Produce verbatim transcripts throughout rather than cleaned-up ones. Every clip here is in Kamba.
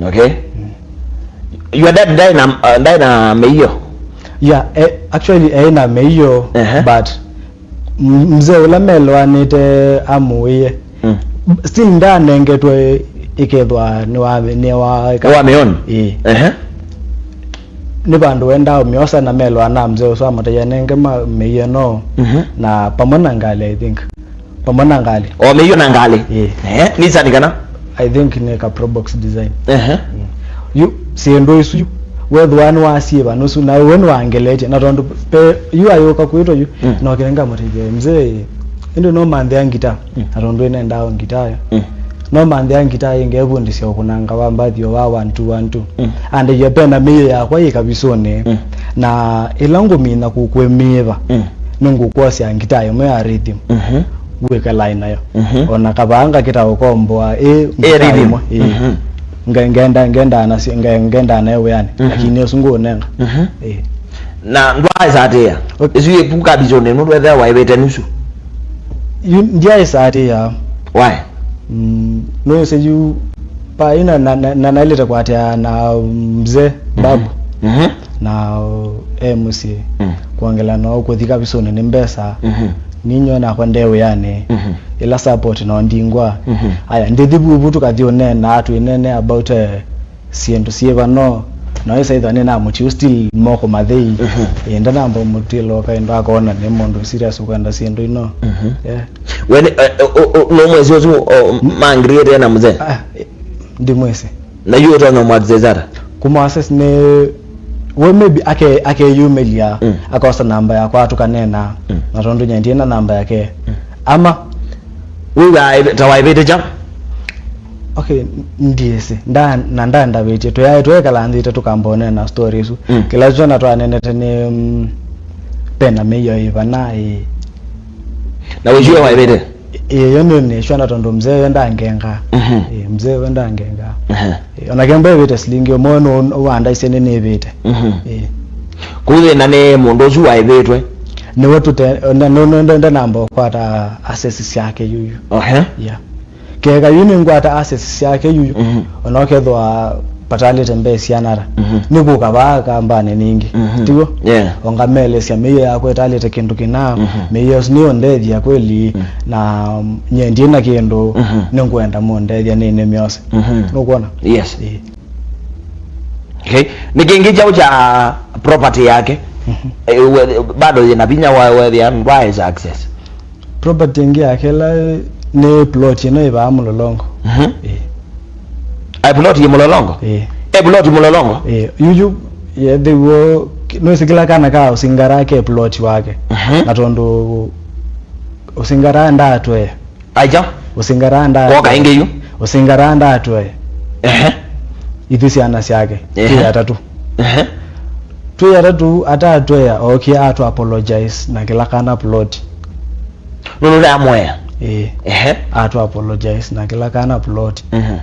Okay. Your dad ndaĩ na, uh, ndaĩ na mĩio? Yeah, eh, actually, eh, na mĩio, ehe, but m- mzee ũla melewanĩte amũĩe. Mm. Still ndanengetwe ĩkethwa nĩwa nĩwa Wa mĩoni? Ĩĩ. Ehe. Nĩ vandũ wendaa ũmyosa na melewa na mzee ũsu amũtaia nenge ma mĩio no. Mhm. Na pamwe na ngalĩ, I think. Pamwe na ngalĩ. O mĩio na ngalĩ? Ĩĩ. Ehe. Nissan kana? I think nĩ ka Probox design. Ehe. Mm. Yu, syĩndũ isu yu, wethĩwa nĩwasyĩva nusu, na we nĩwangeletye, na tondũ pe, yu ayũka kwĩtwa yu, mm, nokĩle ngamũtethya, "Mzee, ĩndĩ no manthĩa ngita?" Mm. Na tondũ ĩnendaa ngita yo. Mm. No manthĩa ngita ĩngevundĩsya ũkũnanga wa mbathi o wa one two, one two. Mm. Andĩie pena mĩio yakwa yĩ kavisũnĩ. Mm. Na ĩla ngũmina kũkwĩmĩĩva, mm, nĩngũkwosya ngita ĩmwe ya rhythm. Mhm. Wĩkalai nayo. Mhm. Ona kavaa ngakĩta ũkomboa ĩ ngita rhythm ĩmwe. Ĩ. Mhm. Nge- ngenda ngenda nasyo nge- ngenda nayo wĩanĩ. Mhm. Lakini ũsu ngũũnenga. Mhm. Ĩ. Na ndwaĩsatĩa. Okay. Ĩsu ĩku kavisũnĩ nũndũ ethĩa waĩvĩte nusu. Yu ndyaĩsatĩa. Why? Mm, nũĩsĩ yu pa ina na na- na- nailĩte kwatĩa na mzee babu. Mhm. Na, uh, e mũsyĩ. Mm. Kwongela no kũthi kavisũnĩ nĩ mbesa. Mhm. Ninyo nakwa nde wĩanĩ. Mhm. Ĩla support no ndingwa. Mhm. Aya, ndithi vuvu tukathi ũneena twĩnene about, eh, syĩndũ syĩva no. No ĩsaitha nĩ na mũtiu still moko mathei. Mhm. Ĩĩ, ndanamba mũtilo kaĩndo akona nĩ mũndũ serious ũkwenda syĩndũ ino. Mhm. Yeah. Wene, eh, o- o- no mwezi ũsu o- mangiriete na mzee? Ah, eh, ndimwĩsĩ. Na yu ũtonya mwathesera? Kũmwasesi nĩ we maybe ake akeyumĩlya, mm, akosa namba yakwa tũkaneena. Mm. Na tondũ nyendie na namba yake. Mm. Ama. Wĩw'a ta waĩvĩte kya? Okay, ndiĩsĩ. Nda na ndandavĩtye. Tũyaĩ twekala nthĩte tũkambonea na story isu. Mm. Kĩla kyona twanenete nĩ, mm, pena mĩio ĩvana ĩ. Na wĩsue waĩvĩte? Ĩĩ, yo nĩ nĩswona tondũ mzee we ndangenga. Mhm. Ĩĩ, mzee we ndangenga. Aha. Ĩĩ, ona kemba ĩvĩte silingi ũmwe nũ- ũwandaisye nĩ nĩvĩte. Mhm. Ĩĩ. Kũthĩna nĩ mũndũ ũsu waĩvĩtwe? Nĩwe tũte na- nũ- nũ- nde- ndenamba ũkwata assets syake yuyu. Ohe. Yeah. Keka yu nĩngwata assets syake yuyu. Mhm. Ona ũkethwa patalĩte mbee syanata. Mhm. Nĩkũka vaa kambanĩ ningĩ. Mhm. Tiw'o? Yeah. Ongamelesya mĩio yakwa ĩtalĩte kĩndũ kĩna. Mhm. Mĩio ĩsu nĩyo ndethya kweli. Mm. Na, mm, nyendie na kĩndũ. Mhm. Nĩngwenda mũndethya nĩnĩ myose. Mhm. Nũkwona? Yes. Ĩĩ. Okay. Nĩ kĩngĩ kyaũ kya property yake? Mhm. Eh, we- bado yĩna vinya wa wethĩa ndwaĩsa access. Property ĩngĩ yake ĩla nĩ plot ĩno ĩvaa Mũlolongo. Mhm. Ĩĩ. Ai plot yĩ Mũlolongo? Ĩĩ. E plot Mũlolongo? Ĩĩ. Yuyu yethĩw'o nũĩsĩ kĩla kana ka ũsingara ke plot wake. Mhm. Na tondũ ũsingara ndatwee. Aja? Ũsingara ndatwee. Koka ĩngĩ yu? Ũsingara ndatwee. Ehe. Ithu syana syake. Ehe. Twĩ atatũ. Ehe. Twĩ atatũ atatwea okie atũ apologize na kĩla kana plot. Nũndũ ndamwea. Ĩĩ. Ehe. Atũ apologize na kĩla kana plot. Mhm.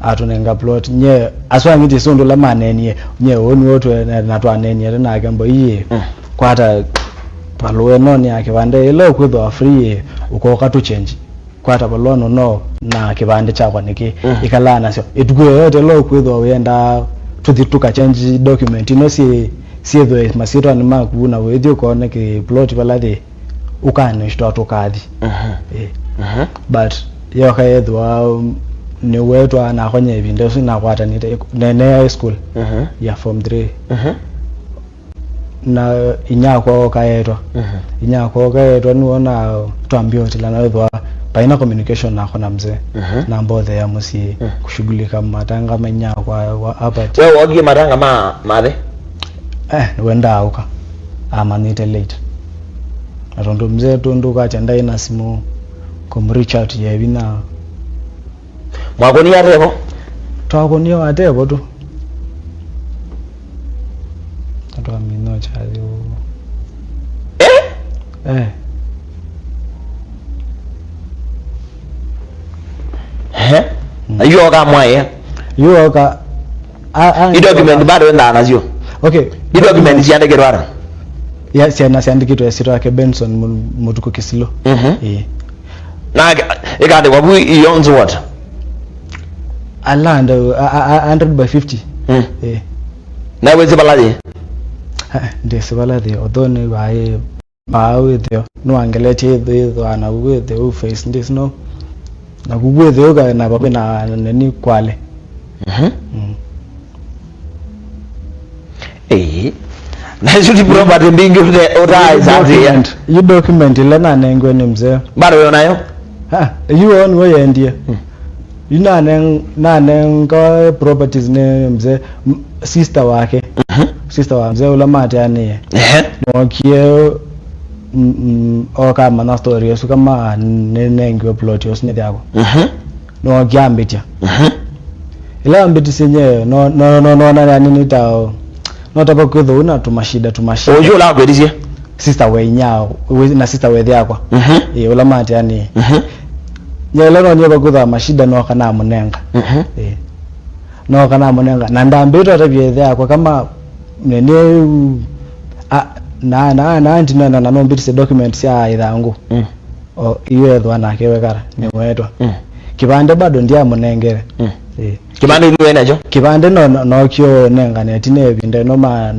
Atũnenga plot. Nye asu angĩ ti sũndũ la manenie. Nye ũũ nĩw'o twe- na twanenie nake mbo iye. Mm. Kwata palũa ĩno nĩ ya kĩvandĩ ĩla ũkwĩthwa free ũkoka tũ change. Kwata palũa nũno na kĩvandĩ kyakwa nĩkĩ. Mm. Ĩkalaa nasyo. Ĩtukũ yoyote ĩla ũkwĩthwa wĩenda tũthi tũka change document ino syĩ syĩthwe masyĩtwanĩ maku na wĩthi ũkone kĩ plot vala thĩ. Ũkanĩshitwa tũkathi. Mhm. Eh. Mhm. But yoka yethwa, um, nĩwetwa nakonya ĩvinda ũsu nakwatanĩte nene high school. Mhm. Ya form three. Mhm. Na inyakwa okaetwa. Mhm. Inyakwa okaetwa nĩwona twambia ũtila na wethwa paina communication nako na mzee. Mhm. Na mbothe ya mũsyĩ. Mhm. Kushughulika matanga ma inyakwa wa Albert. Wewe wokie matanga ma mathe? Eh, nĩwe ndaaũka. Amanyĩte late. Na tondũ mzee tũndũ kwakya ndaĩ na simũ, kũmreach out ya vinya. Mwakonie atevo? Twakonie atevo tu. Atwamina ũkyathi ũũ. Eh? Eh. Ehe. Mm. Na yu oka mwaĩa? Yu oka, a- a- I document bado endaa nasyo? Okay. I document syandĩkĩtwe ata? Ya, syana syandĩkĩtwe syĩtwa yake Benson Mu- Mũtuku Kĩsilũ. Mhm. Ĩĩ. Na ĩkaandĩkwa vu, he owns what? Ala under, a, a, a, hundred by fifty. Mm. Eh. Na wĩsĩ vala yĩ? Ah, ndĩsĩ vala yĩ, although nĩ waĩ, maa wĩthĩo, nĩwangeletie ĩthĩo, ĩthĩo, na wĩthĩo, face ndĩsĩ no. Na kukwĩthĩo ka na vavĩ na neni kwale. Mhm. Mm. Ĩĩ. Na isu ti property mbingĩ ũte-, ũtaĩsa atĩa? Document, yu document ĩla nanengiwe nĩ mzee. Bado wĩ nayo? Ah, yu woo nĩwe yendie. Mm. Yu naneng-, nanenga properties nĩ mzee, m-, sister wake. Mhm. Sister wa mzee ũla mateanĩe. Ehe. Nookie, mm, mm, oka amanya story ĩsu kama nĩnengiwe plot ĩsu nĩ yakwa. Mhm. Nookie ambĩtya. Mhm. Ĩla ambĩtisye nye, no, no, no, no, na, yani nĩ ta, no tava kwĩthwa una tũmashida, tũmashida. Ũyu ũla akwĩtisye? Sister wa inyia, we-, na sister wa ĩthe yakwa. Mhm. Ĩĩ, ũla mateanĩe. Mhm. Nye ĩla nonie vakwĩthwa mashida, nooka namũnenga. Mhm. Ĩĩ. Nooka namũnenga. Na ndambĩte ũtavya ĩthe yakwa kama nene, a, na, na, na ndinena na nombĩtisye documents sya ĩthangũ. Mm. O, iwe ethwa nake wekara, nĩwetwa. Mm. Kĩvandĩ bado ndiamũnengere. Mm. Ĩĩ. Kĩvandĩ nĩwe nakyo? Kĩvandĩ no, no, nokyo nengane, ĩtina ĩvinda ĩno ma,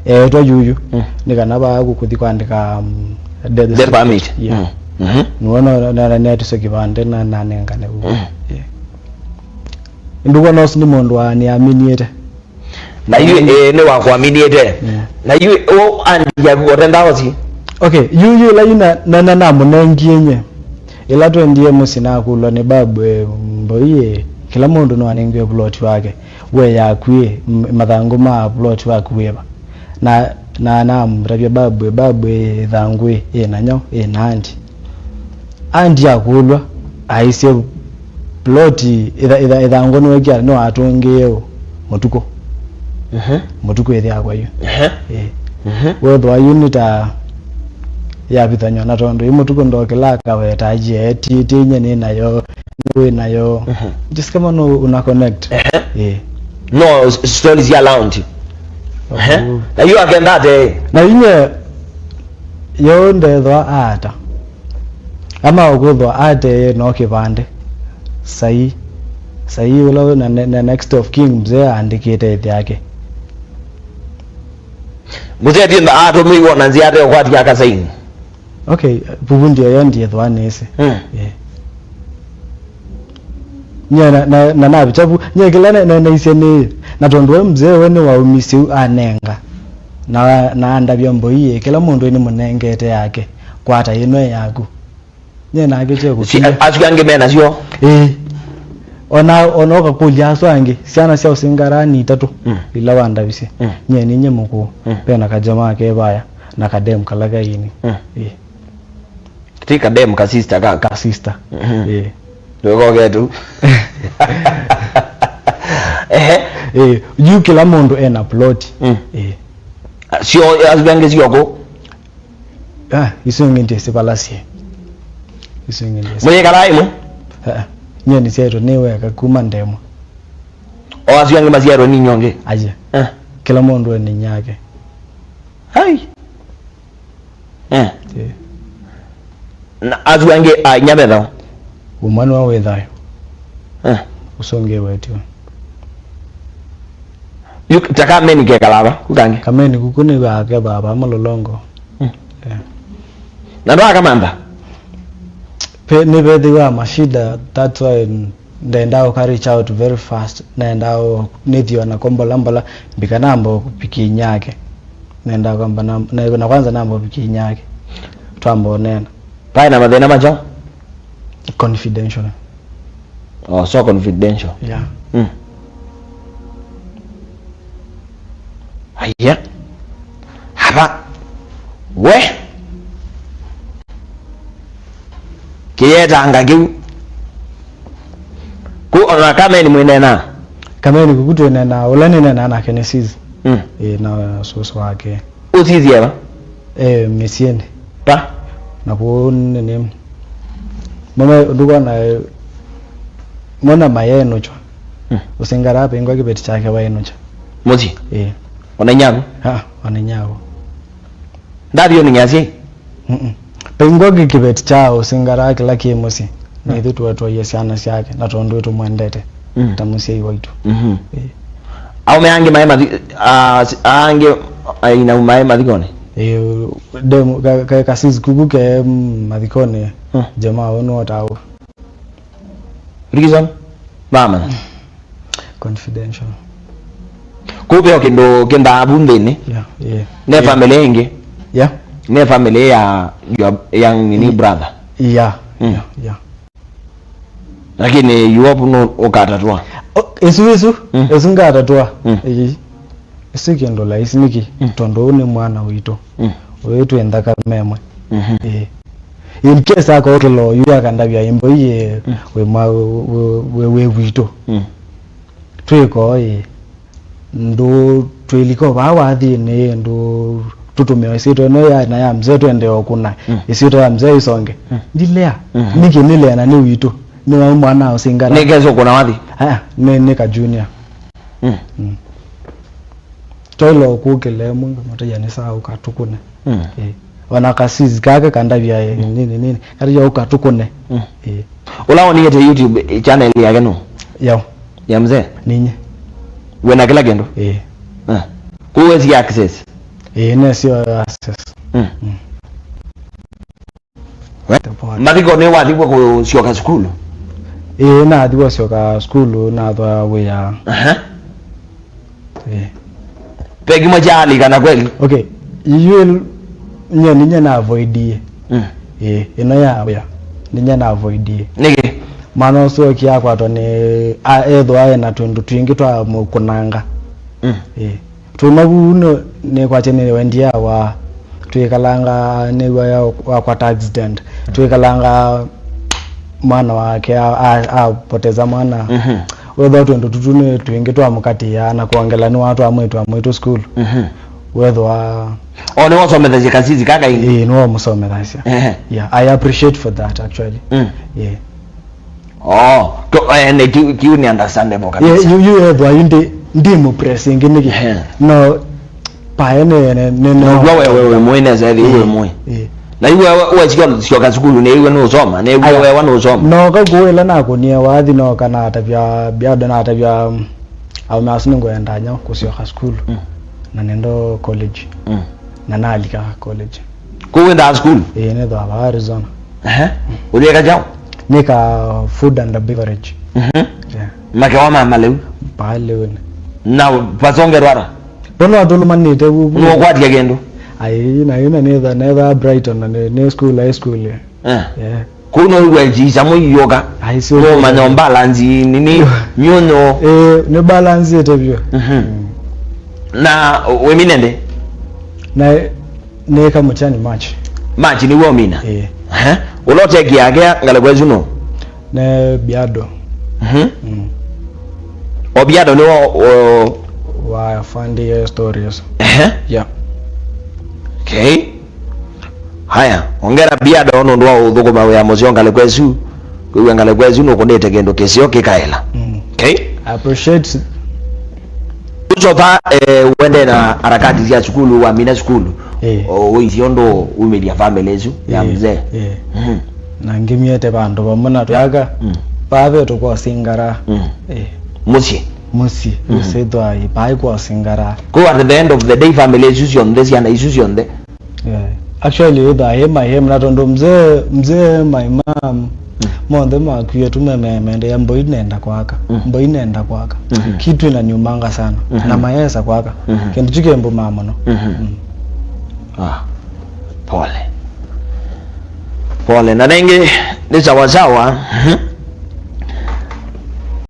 eetwa yuyu, mm, nĩ kana vaa kũthi kwandĩka, um, death, death certificate. Permit. Yeah. Mm. Mhm. Nĩwe no, no, no, netisye kĩvandĩ na, na nengane vu. Mm. Yeah. Nduka no nĩ mũndũ wa nĩaminiĩte. Na yu, eh, nĩ wakwaminiĩte. Yeah. Na yu, o, and ya otenda osi. Okay, yu, yu, la yu na, na, na, namũnengie nye. Ĩla twendie mũsyĩ nakũlwa nĩ babu, eh, mboi, eh, kĩla mũndũ nĩwanengiwe plot wake. We yaku, eh, m-, mathangũ ma plot waku wĩva? Na, na, namũtavya babu, eh, babu, eh, ĩthangũ, eh, ĩna nyaũ, ĩna andi. Andi akũlwa, aisye ploti, ĩtha-, ĩtha-, ĩthangũ nĩwekĩa, nĩwatũngĩĩe ũ, mũtukũ. Mhm. Mũtukũ ĩthĩakwa yu. Ehe. Ĩĩ. Mhm. Wethwa yu nĩ ta yavithanywa na tondũ yu mũtukũ ndokĩla kaweta ajiee, ti, ti nye nĩ nayo, nĩ wĩ nayo. Mhm. Just kama no una connect. Ehe. Ĩĩ. No s-, stories ya lounge. Ehe. Ũu. Na yu akenda ate. Na inye yo ndethwa ata. Ama ũkwĩthwa atee no kĩvandĩ. Sai. Sai ũla wĩ na ne-, na next of kin mzee aandĩkĩte ĩthe yake. Mzee ti nda atũmĩiwe na nzĩa ate ũkwati akasaini. Okay, vuvu ndio yo ndiethwa nĩsĩ. Mm. Yeah. Nye na, na, na navĩtya vu, nye kĩla na, na, naisye nĩ, na tondũ we mzee we nĩwaumisye u anenga. Na, na andavya mboi ĩ, kĩla mũndũ nĩmũnengete yake, kwata ĩno ĩ yaku. Nye nake kye si, kũkinya. A-, asu angĩ me nasyo. Ĩĩ. Ona, ona ũkakũlya asu angĩ, syana sya ũsingara nĩ itatũ, mm, ila wandavisye. Mm. Nye ninye mũkũũ, mm, ve na kajamaa ke vaya, na kadem kala kaini. Mm. Ĩĩ. Ti kadem ka sister ka. Ka sister. Mhm. Eh. Ndio kogetu. Ehe. Eh, yu kila mũndũ ena plot. Mm. Eh. Sio, asu angĩ sio kũ? Ah, isu ingĩ ndĩsĩ vala syĩ. Isu ingĩ ndĩsĩ. Mũyĩkala ĩmwe? Ah, nye nĩsyaĩtwe nĩ weka kuma ndemwa. O asu angĩ masyaĩtwe nĩ inyuĩ angĩ? Aye. Eh. Kila mũndũ ena inyake. Hai. Eh. Eh. Na asu angĩ a inya methawa? Ũmwe nĩwe wĩ thayũ. Eh. Ũsu ũngĩ ewetiwe. Yu ta kameni kekalaa va, ku kangĩ? Kameni kuku nĩ wake baba Mũlolongo. Mm. Eh. Na ndwakamantha? Pe-, nĩvethĩwa mashida, that's why Ndendaa ũka reach out very fast. Nendaa ũ-, nĩthiwa nako mbola mbola, mbika namba ũpikia inyake. Nendaa kwamba na, na, na kwanza namba ũpikia inyake. Twamba ũneena. Vaĩ na mathĩna makyo? Confidential. Oh, so confidential. Yeah. Mm. Aya. Ava. We. Kĩyetanga kĩu. Ku ona kameni mwĩnena. Kameni kuku twĩnena, ũla nĩnena nake nĩ sis. Mm. Ĩ, na susu wake. Ũsithie va? Eh, mĩsyĩnĩ. Pa? Na kũu nĩnĩ. Mama, ndukona, mwana mayenũkya. Mm. Ũsingara apingwa kĩveti kyake wayenũkya. Mũsyĩ? Eh. Ona inyaku? Ha, ona inyaku. Ndathi ũnĩng'asye? Mm-mm. Pingwa kĩ kĩveti kya ũsingara kĩla kĩ mũsyĩ. Mm. Nĩthu tuatwaie syana syake, na tondũ tũmwendete. Mm. Ta mũsyai waitũ. Mhm. Eh. Aũme angĩ maĩ mathi-, a-, s-, angĩ ainau maĩ mathikonĩ? Eh, dem-, ka, ka, ka sis kuku ke, mm, mathikonĩ. Mm. Jamaa ũnũ otao. Reason? Mama. Confidential. Kũu veo kĩndũ kĩndaa vu nthĩnĩ. Yeah, yeah. Ne, yeah, family ĩngĩ. Yeah. Ne family ya your young nini, mm, brother. Yeah, mm, yeah, yeah. Lakini you hope no ũkatatua. O, ĩsu, ĩsu, mm, ĩsu ngatatwa. Mm. Ĩĩ. Ĩsu kĩndũ laisi nĩkĩ? Mm. Tondũ ũũ nĩ mwana witũ. Mm. Ũyũ twĩ nthakame ĩmwe. Mhm. Ĩĩ. In case akookĩla oyu akandavya ĩmbo ii, mm, wĩ mwa-, wĩ, wĩ, wĩ, wĩ witũ. Mm. Twĩko ĩĩ. Ndũ twĩliko vaa wathinĩ, ndũ tũtũmĩa ĩsyĩtwa ĩno ya, na ya mzee twende o kũna. Mm. Ĩsyĩtwa ya mzee ĩsonge. Mm. Ndilea. Mhm. Nĩkĩ nĩlea na nĩ witũ? Nĩ wa mwana ũsingara. Nĩkesĩ ũkũna wathi? Aya, nĩ, nĩ ka junior. Mm. Mm. Twaĩle o kũkĩla ĩmwe, ngamũtavya nĩ sawa ũka tũkũne. Mm. Eh. Ona ka sis kake kandavya, eh, mm, nini, nini. Katavya ũka tũkũne. Mm. Eh. Ũla wonete YouTube channel yake nũ? Yao. Ya mzee? Ninye. Wĩ na kĩla kĩndũ? Eh. Ah. Kũu wĩsĩ access? Eh, nesyo access. Mm. Mm. We? Mathiko nĩ wathiwe kũsyoka sukulu? Ĩĩ, nathiwa syoka sukulu, nathwa wĩa. Aha. Ĩĩ. Ve kĩmwe kyaalikana kweli? Okay. Yu nye ninye na avoidie. Mm. Ĩĩ, ĩno ya wĩa. Ninye na avoidie. Nĩkĩ? Mwana ũsu okie akwatwa nĩ, a, ethwa ena twĩndũ twingĩ twa mũkũnanga. Mm. Ĩĩ. Tuma vu nĩ, nĩkwatya nĩ wendia wa, twĩkalanga nĩw'a ya wakwata accident. Twĩkalanga mwana wake a, a, apoteza mwana. Mhm. Wethwa twĩndũ tutu nĩ twingĩ twamũkatĩaa na kwongela nĩ watwa mwĩtu wa mwĩtu school. Mhm. Wethwa o nĩwe ũsomethasya kasisi kaka ĩngĩ? Ĩĩ, nĩwe ũmũsomethasya. Ehe. Yeah, I appreciate for that actually. Mm. Yeah. Oh, to, eh, ne, kiu, kiu ni understandable kabisa. Ye, yu, yu ethwa yu ndi, ndi mu press ingi niki. Ehe. No, pae ne, ne, ne, no. No, we, we, we, mwe ne zaidi, we, eh, mwe. Eh. Na iwe, we, we, sio, sio ka sukulu, ne iwe no soma, ne iwe, aya, we, wa no soma. No, ka kuwela na kunie wathi no kana atavya, biado na atavya, um, au masu ningo enda nyo kusio ka sukulu. Mm. Na nendo college. Mm. Na nalika college. Kũu wĩndaa sukulu? Ĩĩ, nĩthwaa vaa Arizona. Ehe. Ũyĩka kyaũ? Nĩka food and beverage. Mhm. Yeah. Makewa ma malĩu? Paa lĩunĩ. Na vasongerwa ata? Vo no tũlũmanĩte vu. Nũkwatia kĩndũ? Ai, na ĩna nĩtha, nĩtha Brighton na nĩ, nĩ school, high school. Eh. Yeah. Kũu no wĩw'a ĩkyamu iyũka. Ai, sio. No manya balance nini, nyonyo. Eh, nĩ balance ĩte vyũ. Mhm. Mm. Na wĩmine ndĩ? Na nĩka mũkyani March. March nĩw'o ũmina? Eh. Ehe. Ũla ũtekiaa kĩa ngalĩko ĩsu nũ? Nĩ Biado. Mhm. Mm. O Biado nĩwe o wa Funny Stories. Ehe. Yeah. Okay. Haya, ongera Biado nũndũ wa ũthũkũma wĩa mũseo ngalĩko ĩsu. Kwĩw'a ngalĩko ĩsu nũkũnĩte kĩndũ kĩseo kĩkaela. Mm. Okay? I appreciate. Ũcoka, eh, uende na harakati sya sukulu, wamina sukulu. Eh. O, ũisye ũndũ umĩlya family ĩsu ya, eh, mzee. Eh. Mhm. Na ngĩmyete vandũ vamwe na twaka. Mm. Vave tũkosingara. Mm. Eh. Mũsyĩ. Mũsyĩ. Mhm. Ũsĩthwa ĩpaĩ kwosingara. Kwa at the end of the day, family ĩsu syonthe, syana isu syonthe, yeah. Actually, either him, my him, na tondu mzee, mzee, my mom, mm, monthe makwie tu me, me, mendea mboi nenda kwaka. Mm. Mboi nenda kwaka. Mhm. Kitu inaniumanga sana. Mhm. Na mayesa kwaka. Mhm. Kindu kikembumaa muno. Mhm. Mm. Ah, pole. Pole. Na nengi ni sawa sawa. Mhm.